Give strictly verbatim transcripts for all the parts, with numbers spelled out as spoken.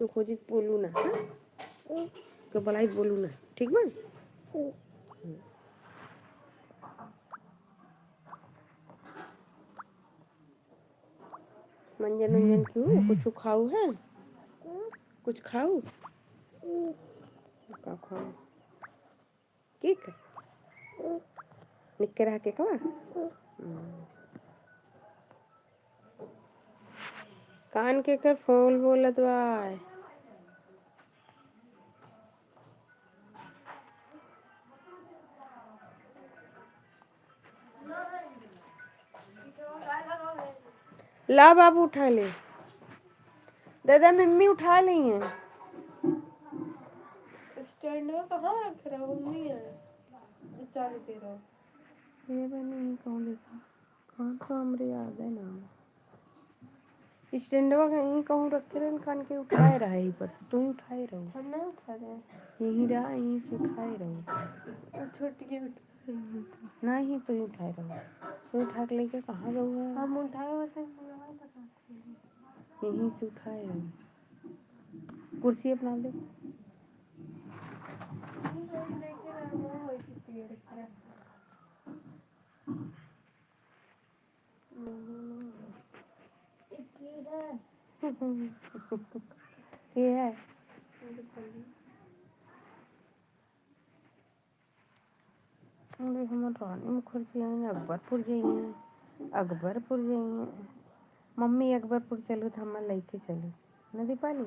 तो खोजी बोलू ना, हाँ? तो बलाई बोलू ना, ठीक बा? मंजन उंजन क्यों? कुछ खाऊ है? कुछ खाऊ? का खाऊ? केक? निक्के रहा केकवा? हम्म। कान के कर फोल बोलत बा। ला बाबू उठा ले। दादा मम्मी उठा ली हैं। स्टैंडवा कहाँ रख रहा हूँ? नहीं है। चालू दे रहा हूँ। ये बनी कौन देखा? कहाँ तो हमरे याद है ना। स्टैंडवा कहीं कहूँ रखे रहन, कान के उठाए रहा यही पर से, तू ही उठाए रहो। हम ना उठा रहे। यहीं रहा, यहीं से उठाए रहो। वो छोटी के उठा रही है तो। नहीं, तू ही उठाए रहो। तू उठा के लेके कहाँ जाऊ है? हम उठाए होते हैं, हम लोग पता नहीं। यहीं से उठाए रहो। कुर्सी अपना दे। हम तो लेके रहे, वो वही पेड़ पर। ये है। अरे, हमर रानी मुखर्जी आई हैं, अकबरपुर जाई हैं, अकबरपुर जाई हैं। मम्मी अकबरपुर चलू तो हमार लइके चलू, न दीपाली?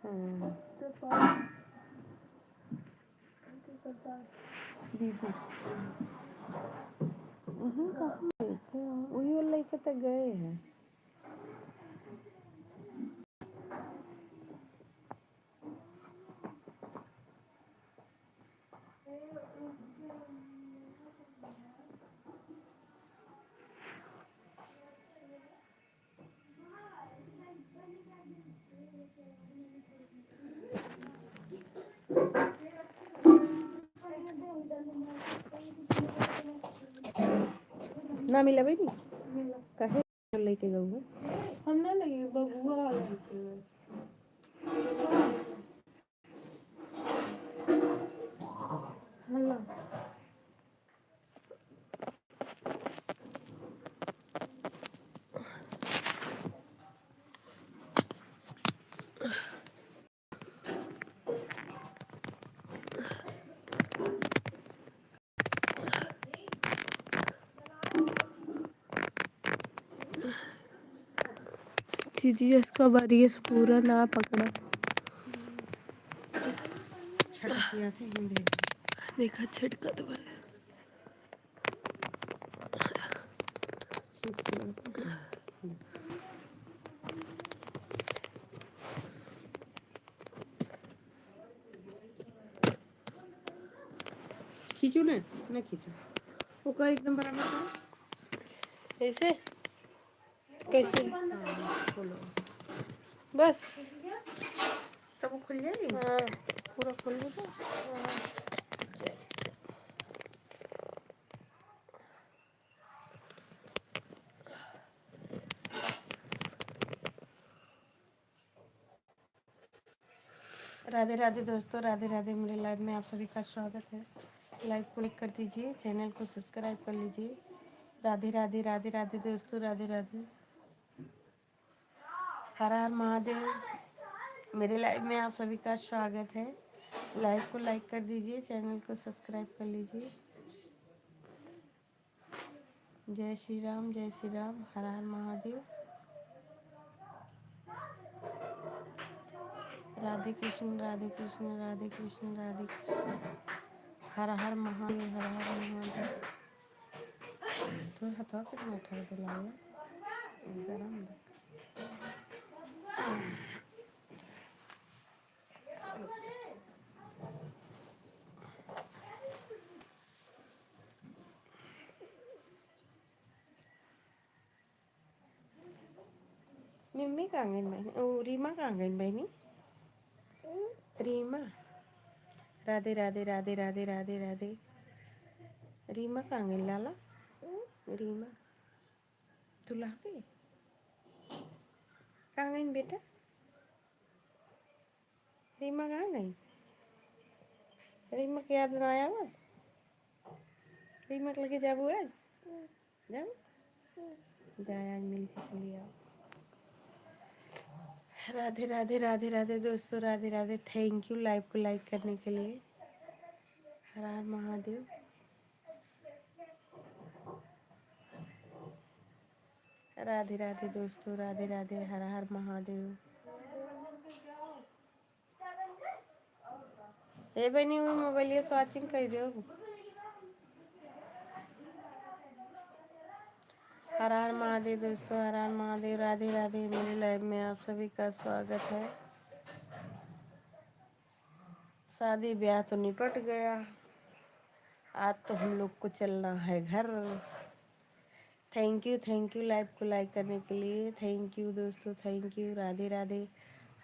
हाँ। दीदी। उहुं, कहाँ गए थे? वही वो लेके तो गए हैं। ना मिला बेटी? मिला। काहे लेके गऊ है? हम ना लेके, बबुआ लेके गए। हेलो। दीदी, इसका बारिश पूरा ना पकड़ा। छटक गया था, हम भेज। देखा, छटका तो बा। खींचो ना, ना खींचो, ओका एकदम बराबर करो। ऐसे? कैसे? हाँ, खोलो। बस। तब वो खुल जाएगी? हाँ। पूरा खोल दो तो। हाँ। राधे राधे दोस्तों, राधे राधे। मेरे लाइव में आप सभी का स्वागत है। लाइव को लाइक कर दीजिए, चैनल को सब्सक्राइब कर लीजिए। राधे राधे, राधे राधे दोस्तों, राधे राधे। हर हर महादेव। मेरे लाइव में आप सभी का स्वागत है। लाइव को लाइक कर दीजिए, चैनल को सब्सक्राइब कर लीजिए। जय श्री राम, जय श्री राम, हर हर महादेव। राधे कृष्ण, राधे कृष्ण, राधे कृष्ण, राधे कृष्ण। हर हर महादेव, हर हर महादेव। तू हथवा कितना उठा के लाया? गरम बा। मिम्मी कहाँ गइन बहिनी? ओ, रीमा कहाँ गइन बहिनी? रीमा। राधे, राधे, राधे, राधे, राधे, राधे। रीमा कहाँ गइन लाला? रीमा। दुल्हा के? कहाँ गइन बेटा? रीमा कहाँ गई? रीमा के याद ना आवा? रीमा के लगे जाबू आज? जाबू? जा, आज मिल के चली आओ। राधे राधे, राधे राधे दोस्तों, राधे राधे। Thank you live को like करने के लिए। हर हर महादेव। राधे राधे दोस्तों, राधे राधे, हर हर महादेव। ए बहनी, वो मोबाइलिया से watching कर दो। हर हर महादेव दोस्तों, हर हर महादेव, राधे राधे। मेरे live में आप सभी का स्वागत है। शादी ब्याह तो निपट गया, आज तो हम लोग को चलना है घर। Thank you, thank you live को like करने के लिए। Thank you दोस्तों, thank you। राधे राधे,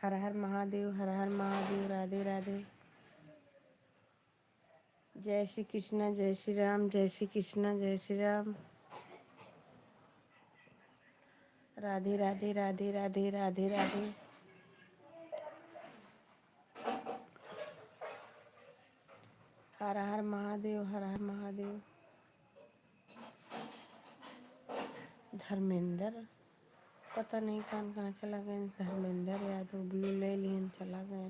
हर हर महादेव, हर हर महादेव, राधे राधे। जय श्री कृष्णा, जय श्री राम, जय श्री कृष्णा, जय श्री राम। राधे राधे, राधे राधे, राधे राधे। हर हर महादेव, हर हर महादेव। धर्मेंद्र, पता नहीं कौन कहाँ चला गए। धर्मेंद्र यादव blue ले लिहन, चला गए।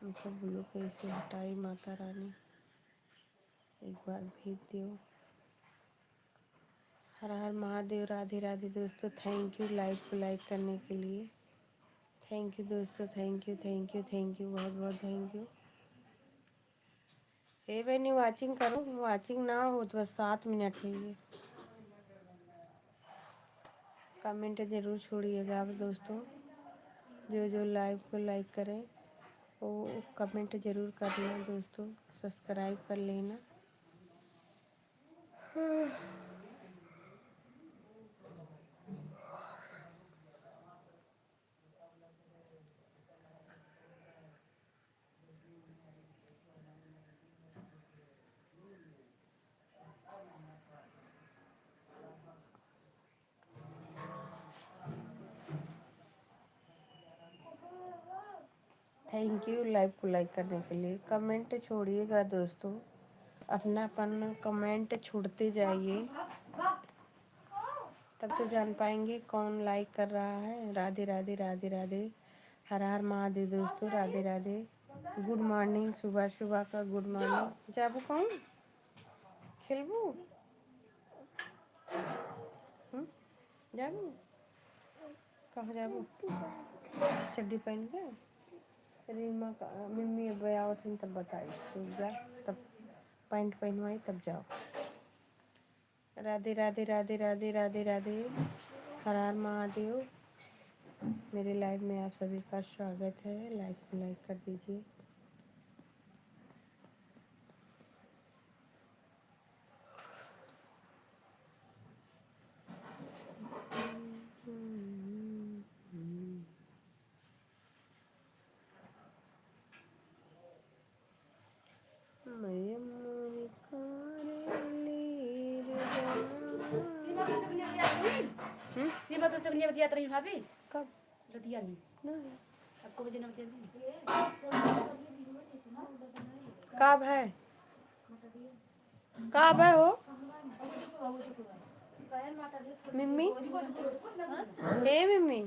हमको blue कैसे हटाई माता रानी, एक बार भेज दियो। हर हर महादेव, राधे राधे दोस्तों। Thank you live को like करने के लिए। Thank you दोस्तों, thank you, thank you, thank you, बहुत बहुत thank you। ए बहनी, watching करो, watching ना हो तो बस सात मिनट हुई है। Comment जरूर छोड़िएगा आप दोस्तों, जो जो live को like करें वो comment जरूर कर लें दोस्तों, subscribe कर लेना। Thank you live को like करने के लिए। Comment छोड़िएगा दोस्तों, अपना अपन comment छोड़ते जाइए, तब तो जान पाएंगे कौन like कर रहा है। राधे राधे, राधे राधे, हर हर महादेव दोस्तों, राधे राधे। Good morning, सुबह सुबह का good morning। जाबू कौन खेलबू? हम्म? जाबू? कहाँ जाबू? चड्डी पहन के? रीमा का, मम्मी अब आवत हन तब बताई। तू जा, तब पैंट पहनवाई, तब जाओ। राधे राधे, राधे राधे, राधे राधे। हर हर महादेव। मेरे live में आप सभी का स्वागत है। Like, like कर दीजिए। मैया मोरी करेली रे जान। सीमा तो सब निपटिया नहीं। हम्म? सीमा तो सब निपटिया रही भाभी। कब? रतिया में। नहीं। अब को बजे नौ बजे नहीं। का भाई? का भय हो? मिम्मी? ए मिम्मी?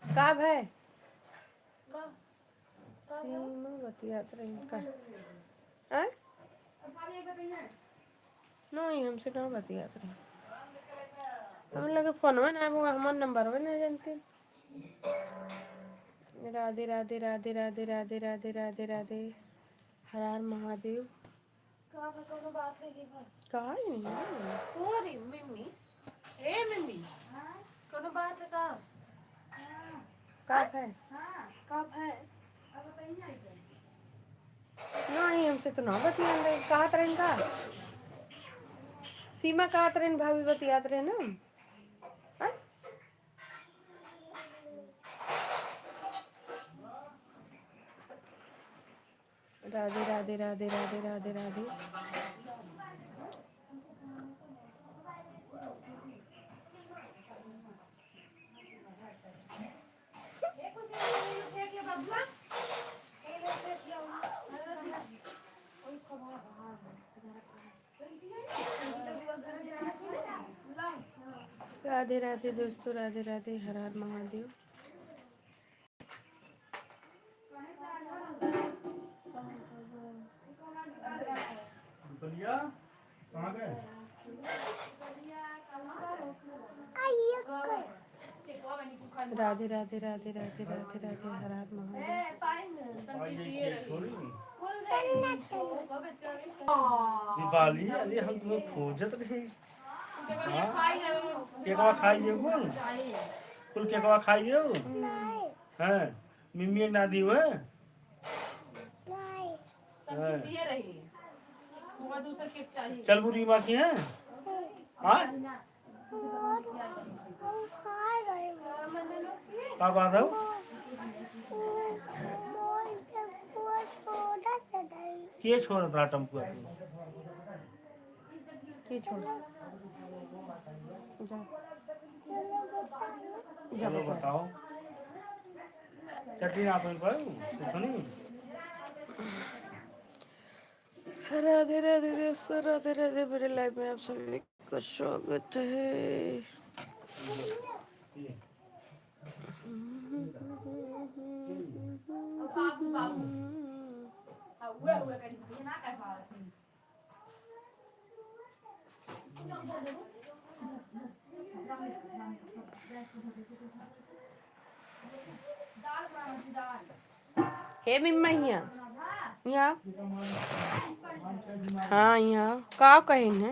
का भय? सीमा बतियात रही का? आय? नहीं, हमसे ना बतियात रही। हम लगे फोनवे ना, वो हमार नंबरवे ना जानते। राधे, राधे, राधे। हर हर महादेव। का बा, कौनो बात है, ये बा? का है ये? ओ रे, मिम्मी। ए, मिम्मी। हाँ? कौनो बात है का? हाँ। का है? हाँ, का है? अब बताइए ना इधर। नहीं, हमसे तो ना बतियान रहे। कहत रहन का? सीमा कहत रहन, भाभी बतियात रहे ना। हाँ? राधे, राधे, राधे, राधे, राधे, राधे। राधे राधे दोस्तों, राधे राधे, हर हर महादेव। बलिया, कहाँ गए? राधे राधे राधे राधे राधे राधे, हर हर महादेव। दीपाली, अरे हम तुम्हें खोजत रही। हाँ? केकवा खाई गए कुल? कुल केकवा खाई गए? हैं? मिम्मी एक ना दी हुए? हैं? चल बुरी माँ की हैं? हाँ? का बात है? के छोड़त रहा टम्पुआ तू? के छोड़? जा। चलो बताओ। चटनी आप पर कुछ नहीं। राधे राधे दोस्तों, राधे राधे। मेरे लाइव में आप सभी का स्वागत है। हे मिम्मा, हियाँ, हियाँ। हाँ, हियाँ। का कहिन है?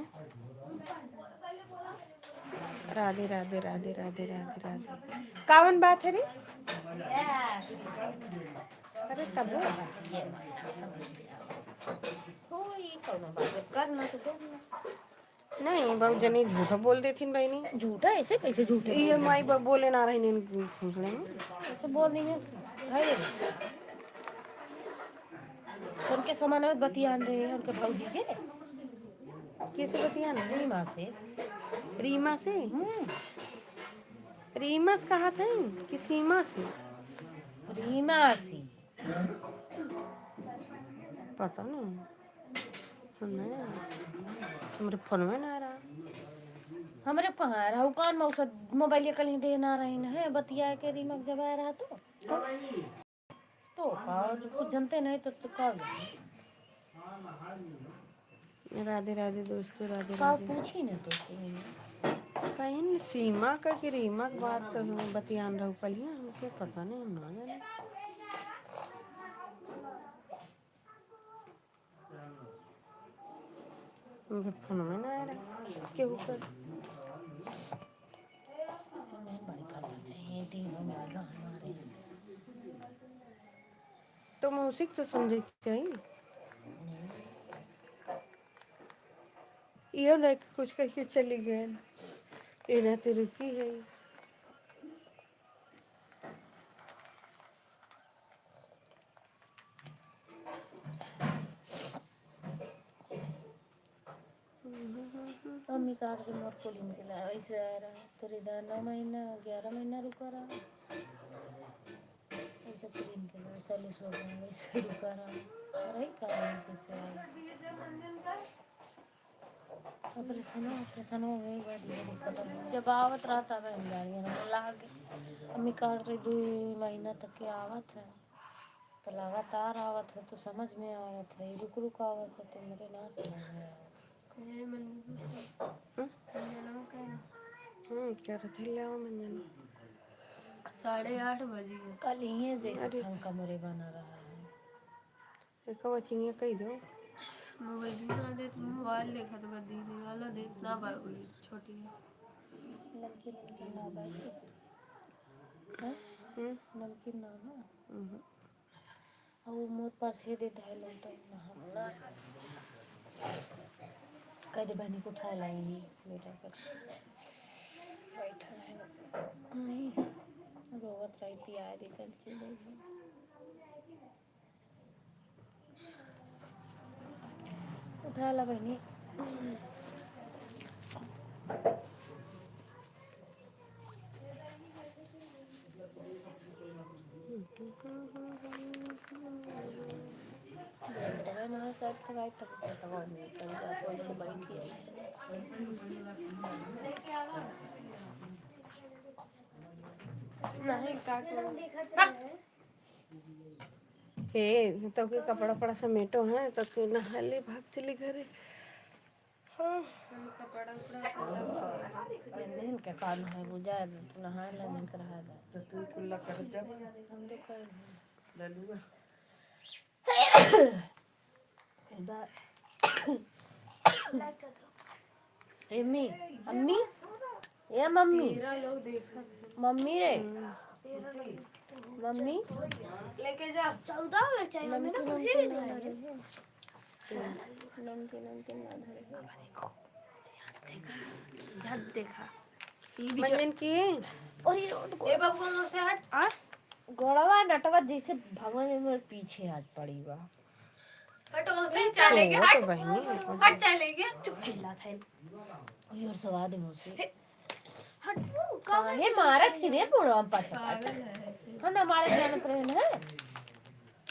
राधे, राधे, राधे, राधे, राधे, राधे। कावन बात है रे? अरे, तब वो कोई कौनो बात करना तो करना। नहीं, बहुत जनी झूठा बोल देथिन बहिनी। झूठा? ऐसे कैसे झूठे ये बोल माई देथिन? बाप बोले ना रही इन फुसले में। ऐसे बोल देंगे। है ये। उनके सामान में बतियान रहे हैं, उनके भौजी के। कैसे बतियान रहे? रीमा से। रीमा से? हम्म। रीमा से कहा था कि सीमा से? रीमा से। पता नहीं। नहीं। हमरे फोन में ना रहा। हमरे कहाँ रहा? उ कौन मौसा मोबाइल कल ही देना रही न है, बतिया के रीमा के जब आया रहा तो। तो का, जो कुछ जनते नहीं तो, तो का हो जाए? राधे राधे दोस्तों, राधे का राधे। पूछी ना तो। कहीं न सीमा का कि रीमा के बात तो हम बतियान रहू कलिया, हमके पता नहीं, हम ना जाने। हमके फोन में ना आ रहा, केहू कर। तो मौसी के तो समझे के चाहिए। इहो लड़के कुछ कह के चली गए, एना तो रुकी है। मम्मी का के मोर कुलिन के ला, ऐसे आ रहा, तेरे दा नौ महीना, ग्यारह महीना रुका रहा। ऐसे कुलिन के ला, चालीस हो गए, ऐसे रुका रहा। और यही कारण है कैसे आ रहा। ऑपरेशन, ऑपरेशन हो गए, बाद में दिक्कत हो गई। जब आवत रहा, तब हम जा रही हैं, हम लागे। मम्मी का के दुई महीना तक के आवत है। तो लगातार आवत है तो समझ में आवत है, रुक रुक आवत है तो मेरे ना समझ में आवत है। कहे मन में हम्म? मन में कहे। हम्म, क्या रखे ले आओ मन में। साढ़े आठ बजे। कल ही जैसे अरे। संग कमरे बना रहा है। एक कवा चिनिया कही दो। मोबाइल भी ना दे, मोबाइल देखा तो बस दीदी वाला दे, ना बाबू छोटी है। नमकीन, नमकीन ना बाबू। हाँ? हम्म? नमकीन ना ना। हम्म। अब वो मोर पर्स दे दे लो तो हम ना। कह दे बहनी को उठा लाएंगे बेटा पर्स। बैठा है। नहीं। रोवत रही पिया दे तब चले गए। उठा ला बहनी। बेटवा हमारा साथ खवाए तब तक हम निकल जाते, ऐसे बैठी है। नहीं, काटो। हे, तो के कपड़ा पड़ा समेटो है, तो के नहा ले, भाग चली घरे। हाँ। हम कपड़ा उपड़ा उतार। दिन के काम है, बुझा दे, तू नहा ले, दिन के रहा दे। तो तू कुल्ला कर जब। हम तो कर। ललुआ। ए बा-, ए मम्मी, अम्मी, ए मम्मी, तेरह लोग देखत हैं। मम्मी रे, मम्मी, लेके जा। चौदह में चाहिए, मैंने नमकीन, खुशी नमकीन नहीं ना दिलाई। धरे हो। नमकीन, नमकीन ना धरे हो। देखा, देखा। ई भी मंजन की? और ये ए बाबू, कौन से हट? आ? गोड़वा नटवा जैसे भगवान जी मेरे पीछे हाथ पड़ी बा। हट, ओसे चले गया, तो हट। बहिनी। हट, चले गया। चुप चिल्ला था। ओए, और सवाद है मुझसे। हट, काहे मारत ही रे बुढ़वा पट पट? पागल है। हाँ ना, मारे जानत रहे ना।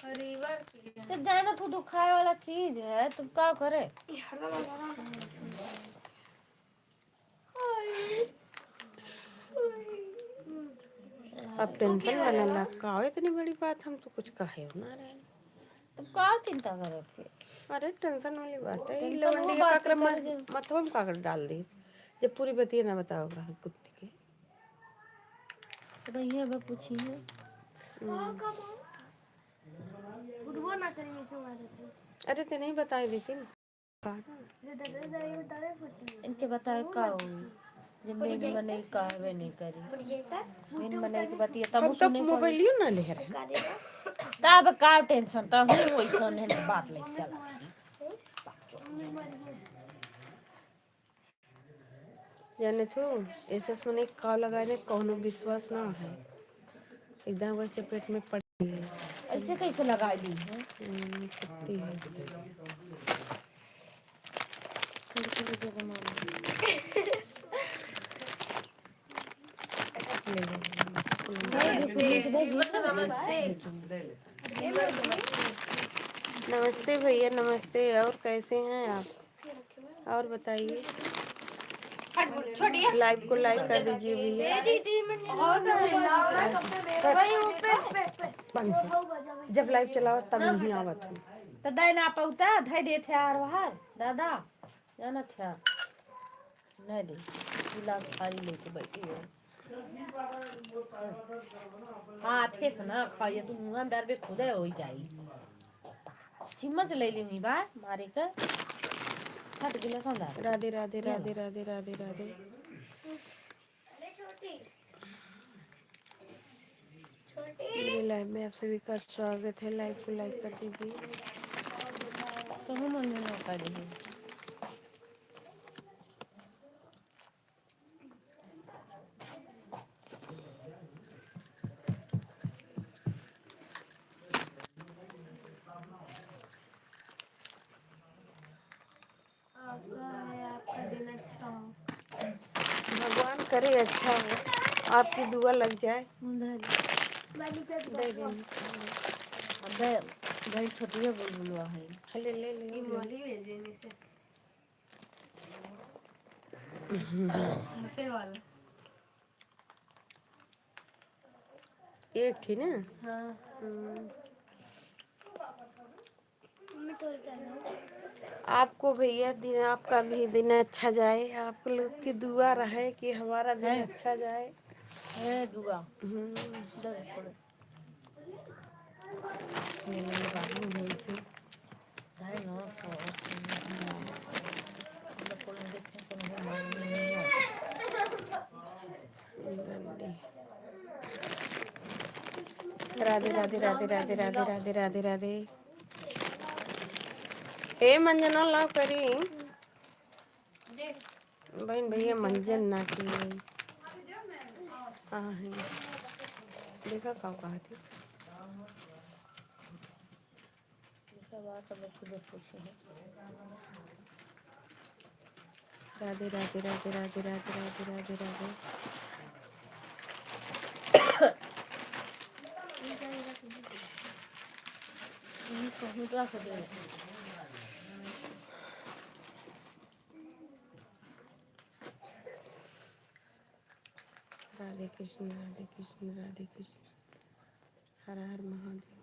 रिवर किया। जब जाना तू दुखाए वाला चीज है, तब का करे? ये हरदम हमारा अब टेंशन वाला ना का हो, इतनी बड़ी बात हम तो कुछ कहे ना रहे। तब का चिंता करत है? अरे टेंशन वाली बात है, ई टेंशन वो लवंडी बात काकर है, म-, जो मथवा में काकर डाल दी, जब पूरी बतिया ना बताओगा कुत्ती के। तो भैया अब पूछी है। हम्म। बुढ़वा ना करिए, ऐसे मारत है। अरे ते नहीं बताए देती ना। इनके बताए का होई, जब मेन मनई कहबे नहीं करी। मेन मनई के बतिया तब हम तो सुने पड़ी। मोबाइलियो ना ले रहे। तब का टेंशन, तब ही वही सोने बात ले चला। जाने तू, ऐसे मनई का लगाए ने कौनो विश्वास ना है। एकदम वह चपेट में पड़ गई है। ऐसे कैसे लगा दी है? हम्म, कुत्ती है। थोड़ी थोड़ी देर में। ले लो। नमस्ते भैया, नमस्ते। और कैसे हैं आप? और बताइए। लाइव को लाइक कर दीजिए भैया। बंद से। जब लाइव चलाओ तब नहीं आवत हूँ। तो दे ना पौता, धै देत है आर बाहर, दादा, जानत है। नहीं दे, गिलास खाली लेके बैठी है। हाथे से ना खाइए, तू मुँह में डालबे, खुदे हो जाई। चिम्मच ले ली हुई बा मारे के। हट गिलास अंदर। राधे, राधे, राधे, राधे, राधे, राधे। मेरे लाइव में आप सभी का स्वागत है। लाइव को लाइक कर दीजिए। तो हम मन में ना कर दीजिए। आशा है आपका दिन अच्छा हो। भगवान करे अच्छा हो, आपकी दुआ लग जाए। दे दे। अबे, भाई छोटिया बुलबुलवा है। ले, ले, ले, ई ले। मोली भेजे में से। हंसे वाला। एक थी ना? हाँ। हम्म। आपको भैया दिन, आपका भी दिन अच्छा जाए। आप लोग की दुआ रहे कि हमारा दिन है। अच्छा जाए। है दुआ। हम्म। दे दे थोड़े। ये मेरे बाबू हुए थे। जाए ना, तो राधे, राधे, राधे। ए मंजना लाव करी। बहन भैया मंजन ना की। हाँ है। देखा का कहा थी। राधे, राधे, राधे। राधे। कृष्ण, राधे कृष्ण, राधे कृष्ण, हर हर महादेव।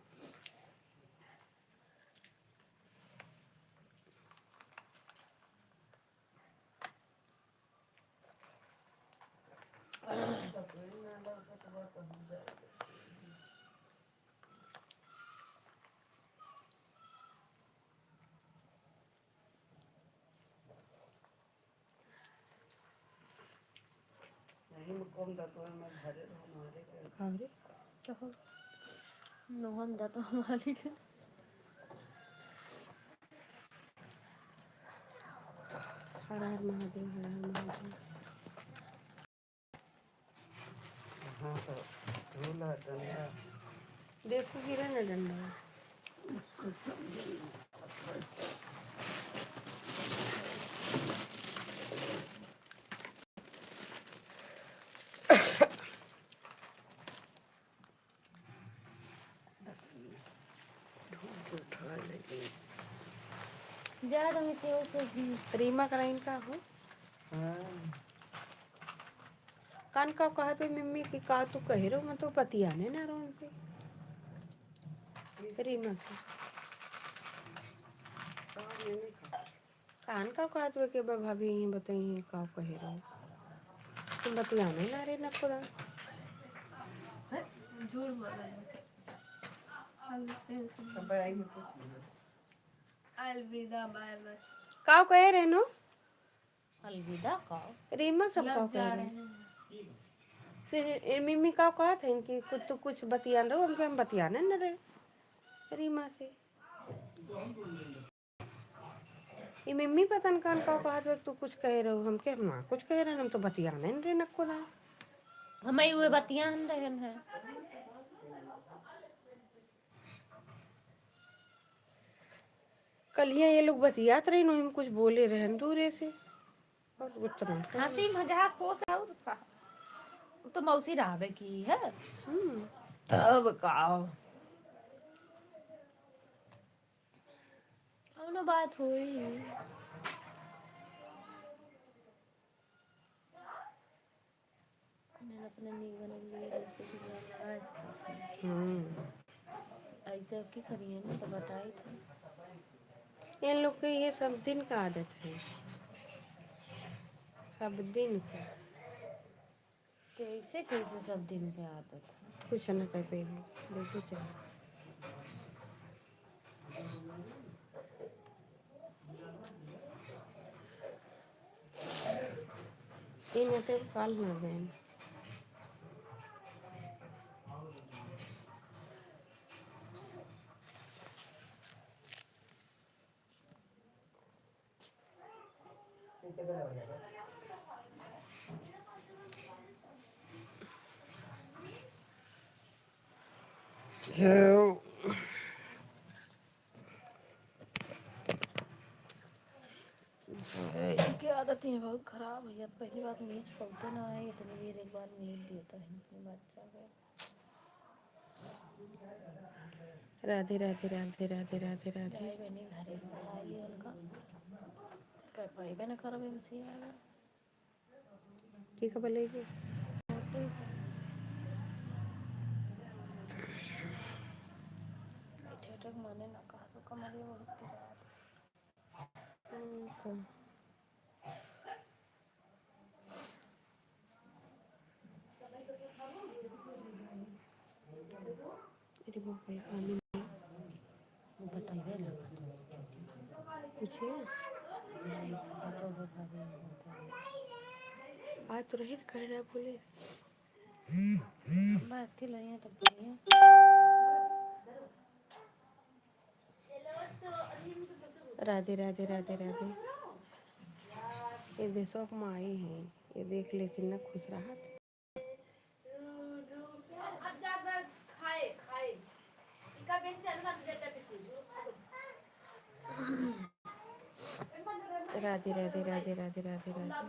यही में कौन दतवन में भरे रहो, मारे के। का रे? कहो। नोहन दतवन वाली के। हर हर महादेव, हर हर महादेव। हाँ, तो झूला, डंडा। देखो, गिरे ना डंडा। जा रही थी वो सब। रीमा का लाइन का हो? हाँ। कान का कहत हुई मम्मी कि का तू कहे रहो, मैं तो बतियाने ना रहो उनसे। रीमा से। कान का कहत हुई कि बा भाभी यहीं बताई का कहे रहो। तुम बतियाने ना रे नकोदा। झूठ बोल रही हो। अलविदा, बाय बाय। का कहे रहे नो? अलविदा का? रीमा सब का कहे रहे? से, ए, मिम्मी का कहत हैं कि कुछ तो कुछ बतियान रहो, हमके हम बतियाने न रहे। रीमा से। ई मिम्मी पता न कान का कहत बा, तू कुछ कहे रहो, हमके हम ना कुछ कहे रहे, हम तो बतियाने न रहे नकोदा। हमें उहे बतियान रहन है। कलिया ये लोग बतियात रही, नोही में कुछ बोले रहन दूरे से, और उतना। हंसी मजाक होत और का। उ तो मौसी रहबे की है। हम्म। तब का। कौनो बात होई। मैंने अपने नीक बने के लिए जैसे कि मैं मंगाए थे। हम्म। ऐसे अब की करिए ना, तो बताई थे। इन लोग के ये सब दिन का आदत है, सब दिन का। कैसे, कैसे सब दिन के आदत है? कुछ न कर पाई, देखो चल। तीन होते काल ना गए। इनके आदत ही बहुत खराब है। पहली बार मीच पलते ना है, इतनी देर एक बार मीच देता है अपने बच्चा के। राधे, राधे, राधे, राधे, राधे, राधे। जाए बनी घरे, बुला ली उनका। कह पाइबे न करब इनसे यार। ठीक है, बोलेगी। बैठे बैठे माने ना कहा तो कमरिया बहुत पिरात। हम्म, तो। अरे बाप रे, आने में। वो बताइबे ना। पूछिए। आज तो रहे न कह रहा बोले। बात थी लइया तब कहिए। राधे, राधे, राधे, राधे। ये देशवा के माई हैं, ये देख लेती ना खुश रहत। राधे, राधे, राधे, राधे, राधे, राधे।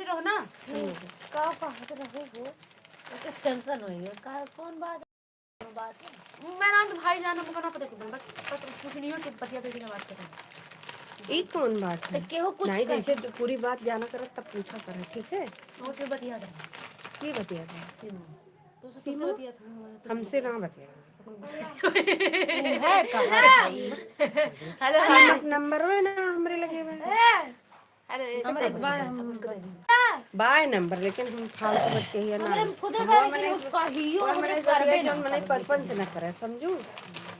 रहो ना। हम्म। का कहत रहे हो? एक टेंशन होई है। का, कौन बात? बात है? मैं ना तो भाई जान, हमको ना पता कुछ, बस, बस पूछ लियो कि बतिया दे, बिना बात करें। ई कौन बात तो है? केहू कुछ नहीं, कहे। जैसे तू पूरी बात जाना करत, तब पूछा कर, ठीक है? वो तो बतिया दे। की बतिया दे? सीमा। तो उससे सीमा? बतिया था, हमसे ना बतिया। है कहाँ भाई? हेलो, हेलो। नंबर, नंबर है ना हमरे लगे हुए। अरे, हमरे तो बाय, हम उनको दे दी। बाय नंबर, लेकिन हम फालतू बच्चे ही है ना। हमरे हम खुदे हम बारे मने, के कहियो, वो हमरे मने करबे जौन ना मने करे। परपंच ना करे, समझू?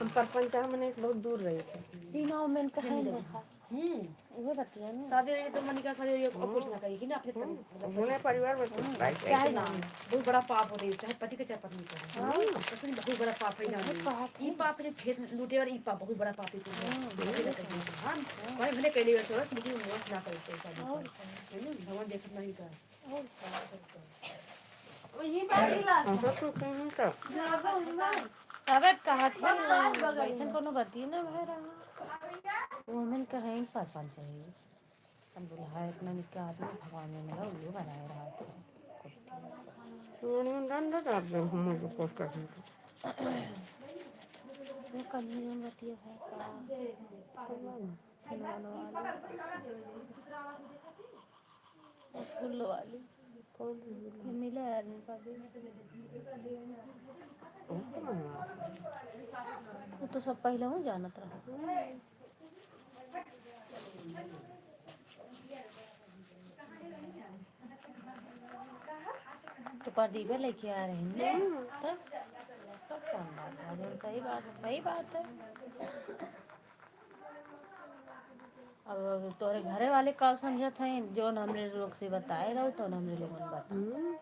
हम परपंच हम मने बहुत दूर रही थे। सीमा उमेन का है ना। हम्म। उहे बतिया ना। शादी होई तो मनिका शादी होई, अब कुछ ना कही कि ना अपने हम्म। पर-, अपने परिवार में कुछ हम्म। भाई चाहे चाहे ना। ना। बहुत बड़ा पाप होता है, चाहे पति के चाहे पत्नी के। हाँ। सच में बहुत बड़ा पाप है बहुत जान। पाप है। ई पाप जो खेत लूटे वाला ई पाप बहुत बड़ा पाप है। हाँ। बहुत बड़ा पाप है। हाँ। हाँ। भाई भले कहले वैसे हो, लेकिन वो ना करे तो शादी और कर। है ना? भगवान देखत नहीं का। और का, और का। वही बात ही लास्ट। अगर तू कहीं का। ज्यादा उम्र। तबे कहत है, वैसन कोनो बतिये ना भय रहा। वो हमन कहे ही परपंच है। हम दुल्हा इतना निक्का आदमी भगवान ने मेरा उल्लू बनाए रहा था। तू उन्हें डंडा डाल दे, हम लोग को कर दे। वो कल ही में बतिया है का? छिलवाने वाली। रसगुल्लो वाली। कौन रसगुल्लो? ये मिला है आदमी का भी। वो तो सब पहले हूँ जानत रहा। तो प्रदीपे लेके आ रहे हैं ना? हम्म। तब, तब कौन बात है? सही बात, सही बात है। अब तोहरे घरे वाले का समझत हैं, जौन हमरे लोग से बताए रहो, तौन हमरे लोगन बता। हम्म।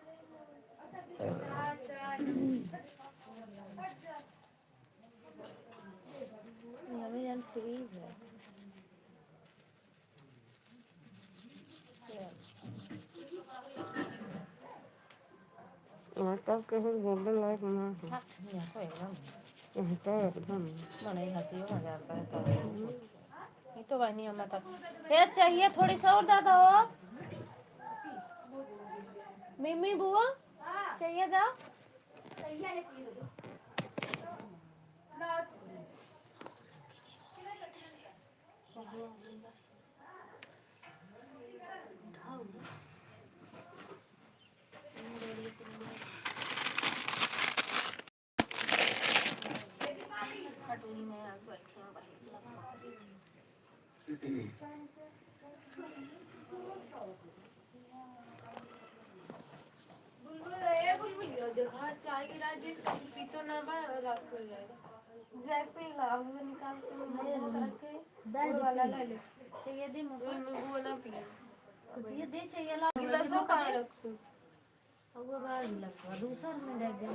ये हमें जान फ्री है। आजकल केहू बोले लायक ना है। हाँ, यहाँ तो एकदम। यहाँ तो एकदम। मने हंसी मजाक है तो। हम्म। ये तो बहनी हम तक। ए, चाहिए थोड़ी सा और दादा और। मिमी बुआ, चाहिए दा? बुलबुल, ए बुलबुल, यो देखा, चाय गिरा दे, पीतो ना बा, रात को जाए। जाए पी ला, वो निकाल के वो रख के, वो वाला ले ले। चाहिए दे मुझे। वो, वो ना पिए। कुछ ये दे, चाहिए ला। गिलासो कहाँ रखूँ? अब वो रह गिलास, दूसर में रह गया।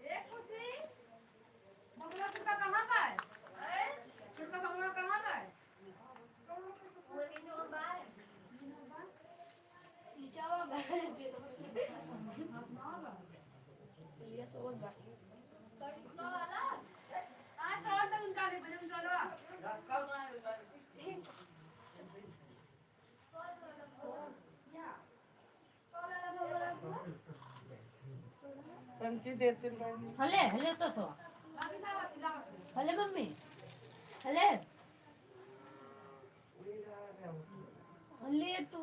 ए, खुशी, बंगला छोटका कहाँ बा? ए, छोटका बंगला कहाँ बा? नीचे बा। ये सोच बा। हाँ, छोड़ दे उनका, नहीं बजे उनका लो। कंची देते हैं। हले, हले तो तो। हले मम्मी। हले। हले तू।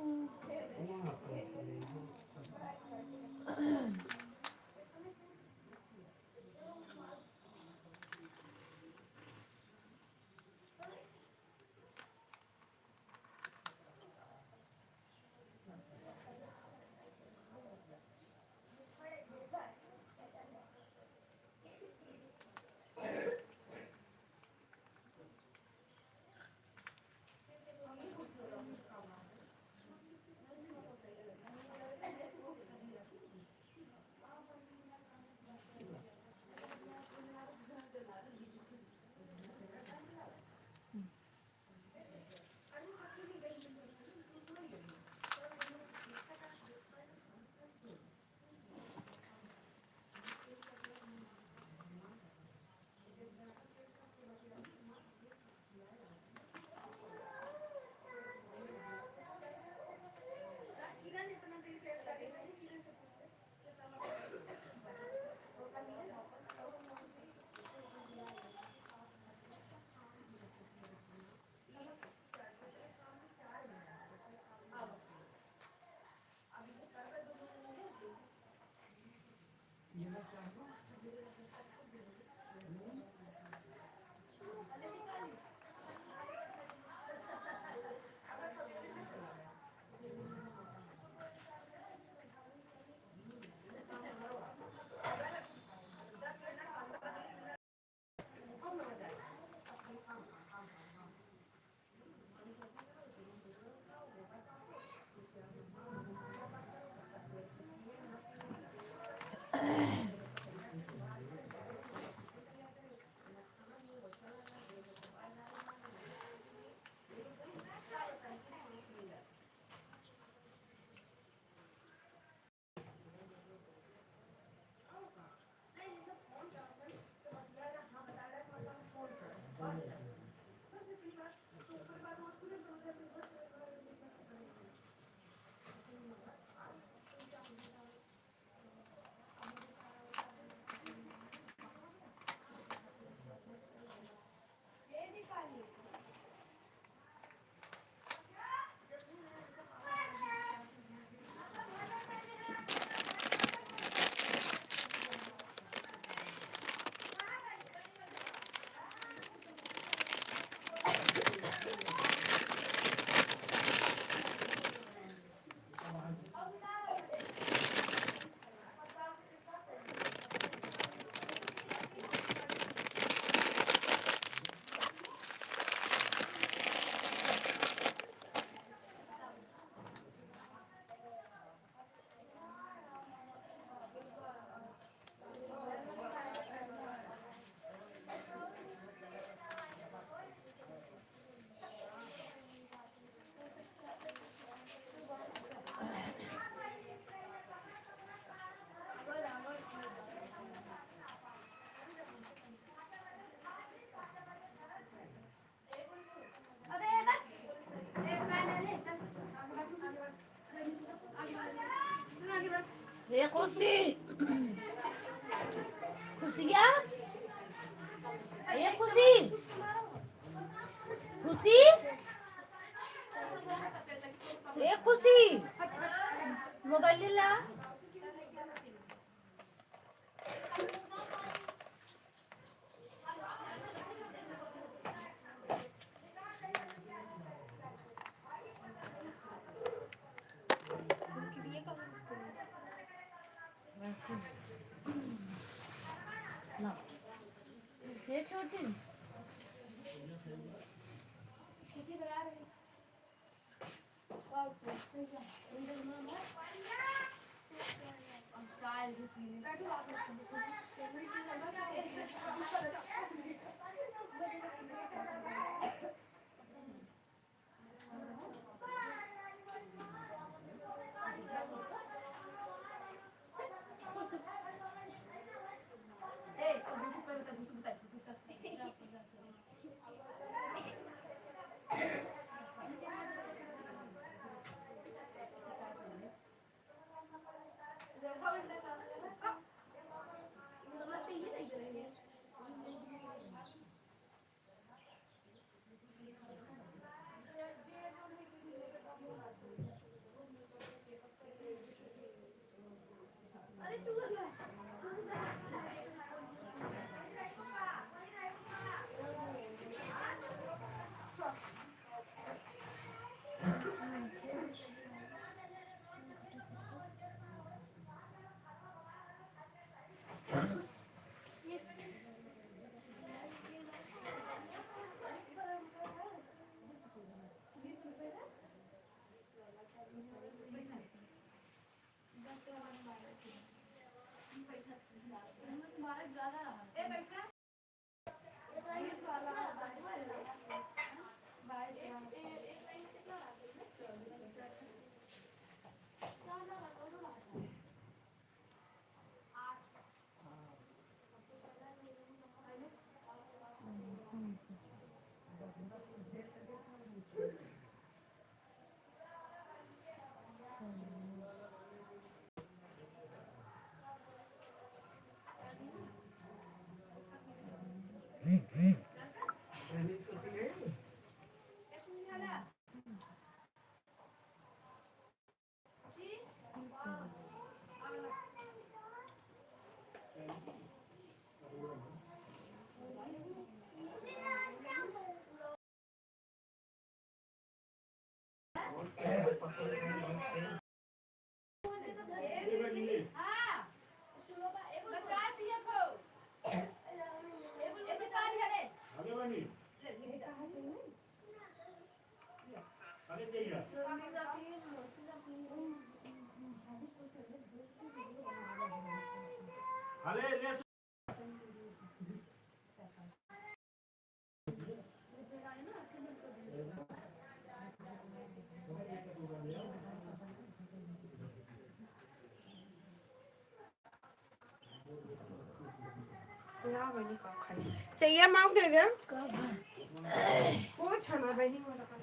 ए खुशी, खुशिया, ए खुशी, खुशी, ए खुशी, मोबाइल ला। ये छोटी। ना बनी, का खाई? चाहिए, माँ को दे दे। कुछ है ना बनी, वो तो खाई।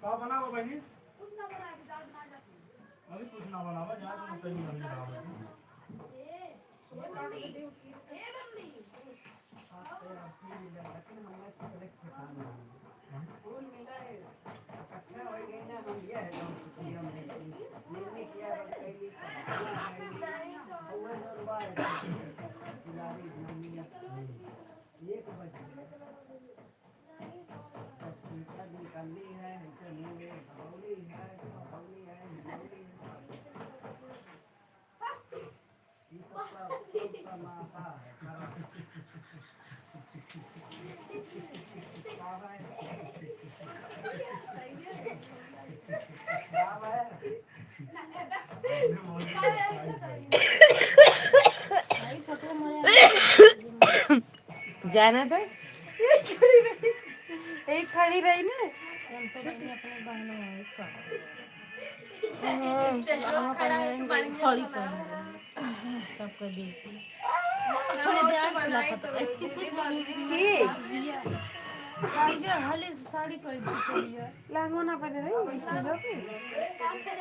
का बनावा बहिनी? अभी कुछ ना बनावा, जा तुम तनी अभी बनावा। एक बजे। तब स्वेटर निकालनी है, इनके मुंह में भगौनी है, भगौनी है, भगौनी है। ये तो सब, सब समाता है, खराब। का है? का है? जाना तो। यही खड़ी रही ना। हम तो बहन अपने बहनों हैं, इसका। हाँ, हम अपने छोड़ी पर। सबको देखी। बड़े ध्यान से रखत रही। की? हल्दी, हल्दी साड़ी पहन के चली है। लहंगो ना पहने रही, स्टेजो पे।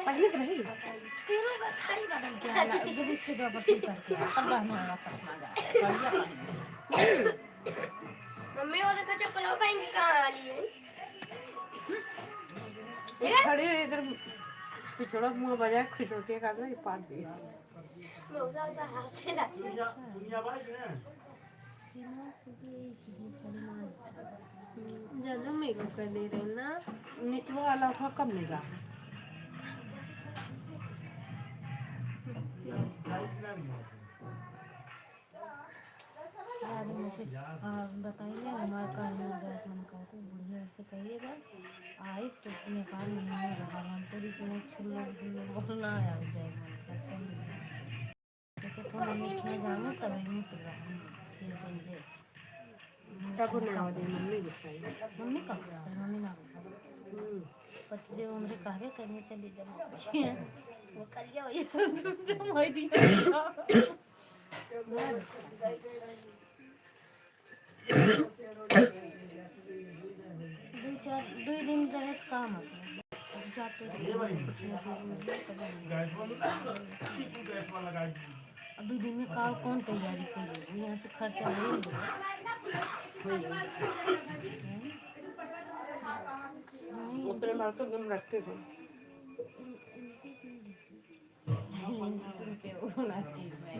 पहले तो रही। स्टेजो का साड़ी बदल के आला, जब स्टेजो पर फिर करके आला, तब बहनों वाला चश्मा जा। बढ़िया पहन। मम्मी, वो देखो, चप्पल पहन के कहाँ आ रही है? खड़ी रही इधर, पिछड़ा मुंह बजाए, खिसोटिया का था, ये पाद दिया। मौसा, मौसा हंसे लगी। दुनिया, दुनिया बाज ने। ज्यादा मेकअप कर दे रहे हैं ना। निचवा वाला था, कम नहीं रहा। बाद में फिर, आ, बताइए, हमारे कहना जाए, हम कहते बुढ़िया ऐसे कहिएगा, आई तो नेपाल में नहीं रहा, हम पूरी दुनिया छिल्लो ढुल्लो बोलना आ जाए, मन का सही नहीं। सोचे तो मम्मी खिया जाऊँ, तब यहीं पर रहूँ, फिर जाइए। तब ना हो जाए, मम्मी गुस्सा है। मम्मी का गुस्सा है, मम्मी ना गुस्सा है। हम्म। पतिदेव हमरे कहबे करने चली जा, वो करिया वही तुम जो मोई दी। दुई चार, दुई दिन रहे से का मतलब? जाते तो कुछ ना कुछ हो गया, तब हम अभी दिन में का, कौन तैयारी करी? यहाँ से खर्चा हो ही नहीं। हो ही नहीं। उतरे मार के दम रखते हैं। सुन के वो ना चीज में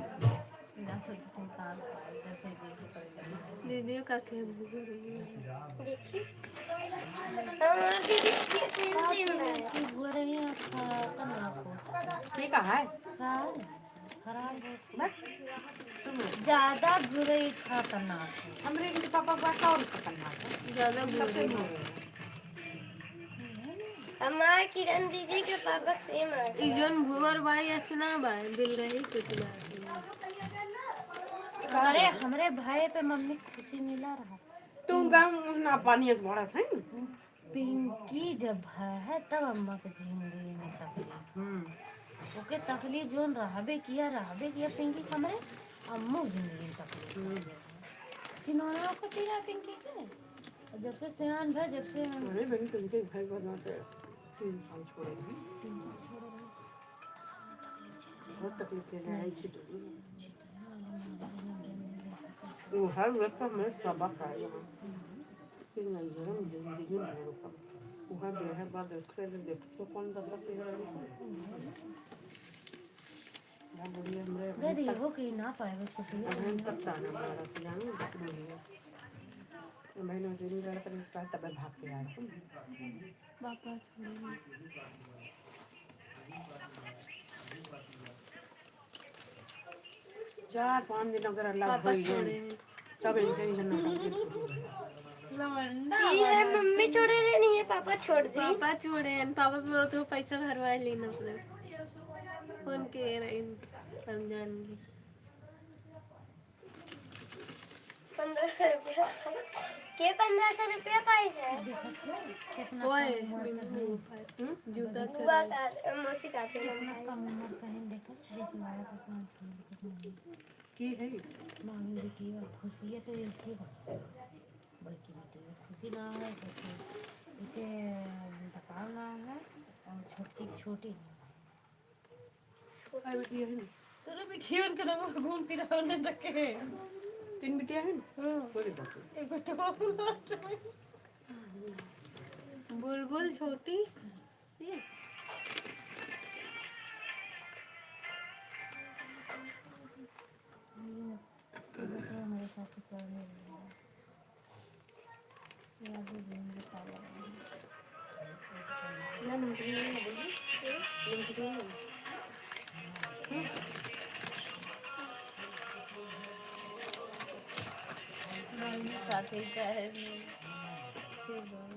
ना सोच तुम काम पाए, दस रुपये से पहले। दीदी का के भूगोल में। देखिए। हाँ, दीदी, ये पेंसिल है। की हो रही है, अच्छा, कम रखो। ठीक है। हाँ, खराब है। बस, सुनो। ज्यादा बुराई खतरनाक है। हमरे इनके पापा का और खतरनाक है। ज्यादा बुराई। सबसे बुरा है। हमार किरण दीदी के पापा के सेम है। ई जौन भुवर बाई असना बा, बिल रही कुछ ना। अरे, हमरे भाई पे मम्मी खुशी मिला रहा। तू गाँव ना पानी अस बढ़त है। पिंकी जब है, है तब अम्मा के जिंदगी में तकलीफ। हम्म। ओके तकलीफ जौन रहबे किया, रहबे किया पिंकी के हमरे अम्मू के जिंदगी में तकलीफ। हम्म। सिनोना को पीरा पिंकी के। जब से सियान भा, जब से हम अरे बहन, तुमके भाई बना के तीन साल छोड़े हैं। तीन साल छोड़े रहे। बहुत तकलीफ के लिए आई थी। वो हर वक्त में सबक आए हैं। कि नहीं, धर्म जिंदगी में होता। वहाँ जो है, बाद देखे, देखे तो कौन दशा के है। गरीबों की ना पाए वो छुट्टी। अभी हम तक ताना मारा थी, जानो, बुढ़िया। तो मैंने उस दिन लड़का ने कहा, तब भाग के आ रहा हूँ। पापा छोड़े। चार पाँच दिन अगर अलग पापा होई छोड़े। तब इनके इधर ना ये है, मम्मी छोड़े रहे, नहीं है, पापा छोड़ दे। पापा छोड़े हैं, पापा पे तो पैसा भरवा लेना अपने। फोन के रहे, समझाएंगे। पन्द्रह सौ रुपया। के पन्द्रह सौ रुपया पाई है? ओए, मिन्नू, हम्म? जूता बुआ चुराई। का, मौसी का थे ना कितना भाई। कम उम्र का है, देखो, जैसे बारह का पाँच किलो कितना है। की है? मांगी बेटी और खुशी है तो ऐसे बा। बड़की बेटी है, खुशी ना है, तो फिर इसे बताओ ना है, और छोटी, छोटी है। का बिटिया है ना? तोरे बिटियन के नाम घूम फिरा होने तक के। तीन बिटिया है ना? हाँ। कोई बात नहीं। एक बेटा बाबू लास्ट में। बुलबुल छोटी सी। हमारे साथ ही पढ़ने वाली है। साथे चाहे से बोल।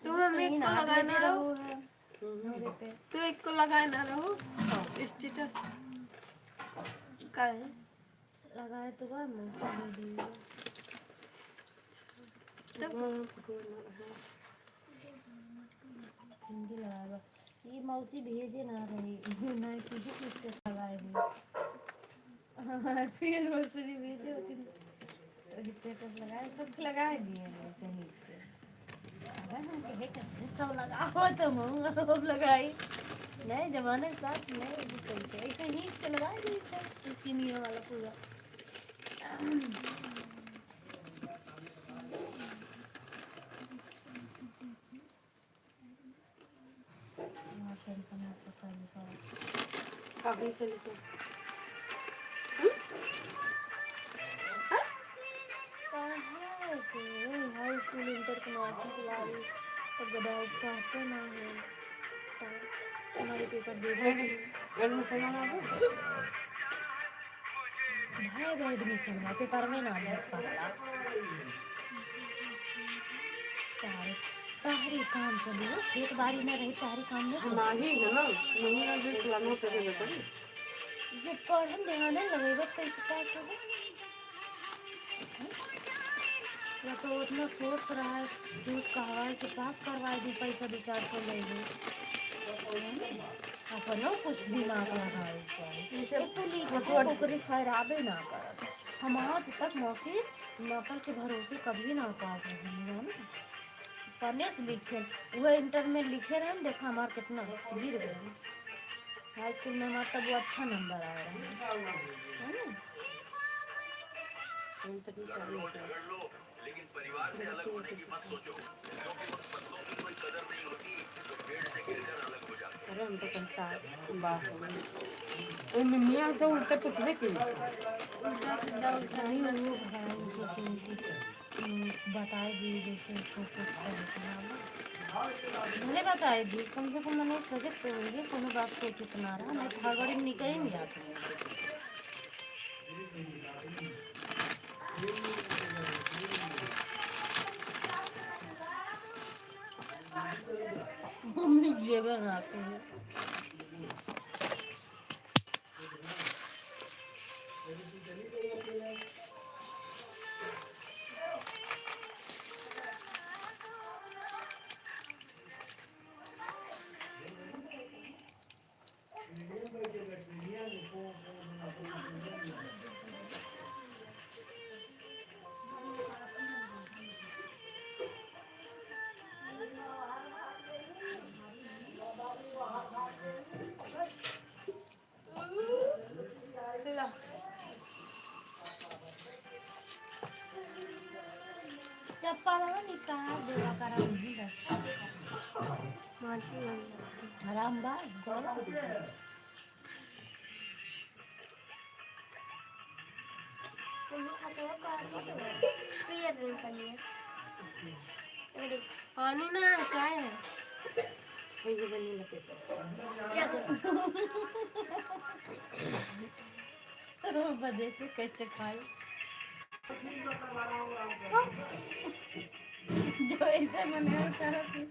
तू हमें एक को लगाए ना रहो। तू एक को लगाए ना रहो। स्टेटस का है? लगाए तो बा, मैं तो दे दूँगा। तब हिंदी लगाए बा। ई मौसी भेजे ना रही, ना कुछ कुछ के लगाए हुए। फिर मौसी भेजे होती तो status लगाए, सब लगाए दिए हैं सही से। अगर हम कहे कैसे सब लगाओ तो हम अब लगाई। नए जमाने के साथ नए भी कैसे, ऐसे ही से लगा दी थे, उसकी नियर वाला पूरा। अभी से लेके। हम्म? हाँ? कहाँ है के? हाई स्कूल, इंटर के मासी के लाई, तो गदा कहते ना है। तो हमारे पेपर दे दो। एड-, एडमिशन ना हो? भाई, भाई, एडमिशन में पेपर में ना दे पहला। तारे, तारे काम चले हो, खेत बाड़ी में रही, तारे काम नहीं हम चले। आ ही है ना, महीना बीस लाना तेरे बेटा। जब पढ़े में ध्यान नहीं लगेगा तो कैसे पास होगा? हम्म? या तो उतना सोच रहा है कि उसका हवाई के पास करवा दी, पैसा दो चार सौ ले ली। अपनो कुछ दिमाग लगावे के चाही। जैसे एक तो लिखा तो ओकरे शायद आबे ना करत। हम आज तक मौसी नकल के भरोसे कभी ना पास हुई, है ना? पन्ने से लिखे, वो इंटर में लिखे रहे, देखा हमार कितना गिर गए। हाई स्कूल में हमार तब वो अच्छा नंबर आया रहा, है ना? अरे, हम तो कंटाल बाप हो गए। ए, मिमिया तो उल्टा पुतले के। उल्टा सीधा, उल्टा नहीं, सीधा। वो भाई, वो सोचेंगे कि, हम्म, बताए दी, जैसे उसको कुछ कर देते हैं। भले बताए दी, कम से कम मैंने सोचे तो ये कोनो बात सोचित ना रहा, नहीं तो हड़बड़ी में निकल ही नहीं जाते हैं। मम्मी जेवर आते हैं। चप्पल निकाल देवा करा, वहीं रख। माटी वाली। हराम बा, गोड़ा। तुम खाते हो का? पिए तुम पानी। अरे। पानी ना है, चाय है। वही बनी लपेट। क्या करूँ? बदे से कैसे खाई? जो ऐसे मने करत है।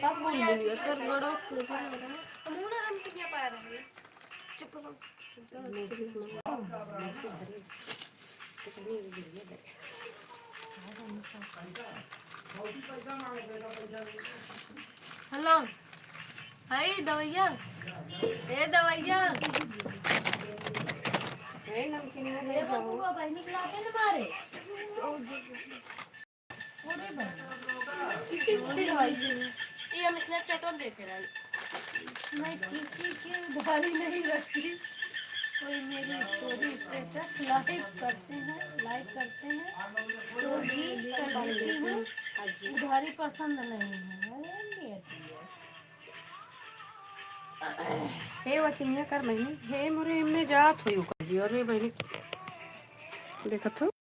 अब बोल रही है, तेरे बड़ा सोच रहा है। हम ना हम कितना पा रहे हैं। चुप रहो। हेलो, हाय दवैया, ए दवैया, ए नमकीन, ए बबुआ, बहिनी के लाते न मारे। ये हम इतना चटन देखे रहे। मैं किसी की उधारी नहीं रखती। कोई मेरी स्टोरी, स्टेटस लाइक करते हैं, लाइक करते हैं तो भी कर देती हूँ। उधारी पसंद नहीं है। अरे बेटी। हे वचनिया कर बहिनी, हे मोरे एमने जात होई ओकर जी, अरे बहिनी, देखत हो,